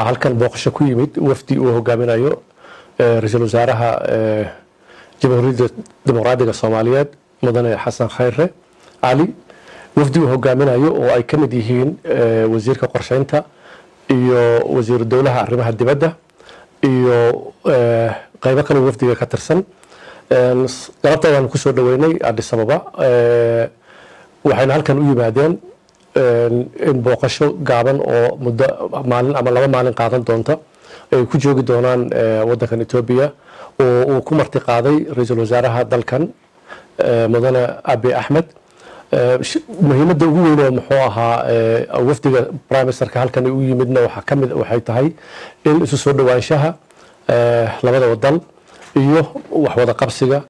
Halkan booqasho ku yimid wafdi uu hogaaminayo ra-iisul wasaaraha Jamhuuriyadda Dimuqraadiga Soomaaliyeed, Mudane Xasan Khayre Cali. Wafdi uu hogaaminayo oo ay ka mid yihiin wasiirka qorsheynta iyo wasiiru dowlaha arrimaha dibadda iyo qeybo kale wafdiga ka tirsan, galabta ayaanu kusoo dhaweynay Addis Ababa. Waxayna halkan u yimaadeen in booqasho gaaban oo muddo maalin ama 2 maalin qaadan doonta ay ku joogi doonaan wadankan Etoobiya, oo uu ku marti qaaday ra-iisul wasaaraha dalkan, Mudane Abiy Axmed. Muhiimadda ugu weyn oo muxuu ahaa wafdiga prime ministerka halkan u yimidna waxaa kamid waxay tahay in isu soo dhowaanshaha labada wadan iyo wax wada qabsiga.